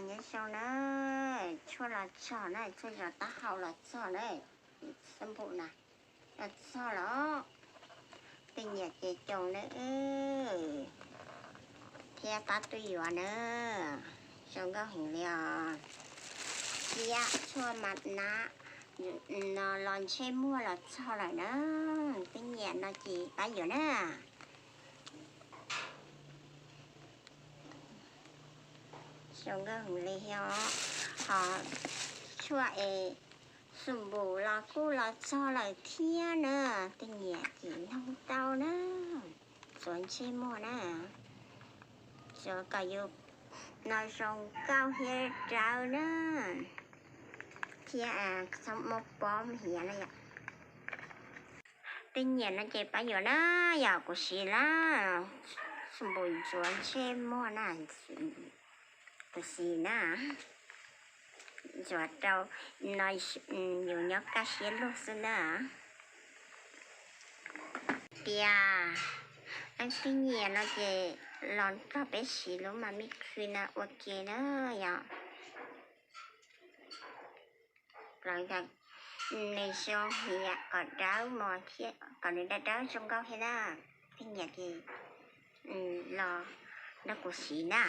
Nyob zoo na, tshuaj los txog na, tshuaj zov taub hau los txog na, xab npum na, los txog los. Tej nyiam ces caum na, thiab pab tuaj yuav na, zoo nkauj heev li os. Thiab tshuaj mas na, no los ntsej muag los txog lawm na, tej nyiam no ces pab yuav na. Zoo nkauj heev li os. Ho tshuaj es xum npum los kuj los txog lawm thiab na, tej nyiam ces nug tau na, txuav ntsej muag na, txuav kom yus no zoo nkauj thiab rawv na, thiab txhob muaj pob hiav na yom. Tej nyiam no ces pab yuav na, yog kuv siv na, xum npum ntxuav ntsej muag na, kuv siv na, ntxuav rau no, yus nyob kaj siab luag xwb na. Tias leej twg nyiam no ces los nrog peb siv lub Mami's Cream no ua ke na yom. Plaws tas nws zoo hiam kom dawb mos thiab kom nws dawb dawb zoo nkauj thiab na. Tej nyiam ces los nrog kuv siv na.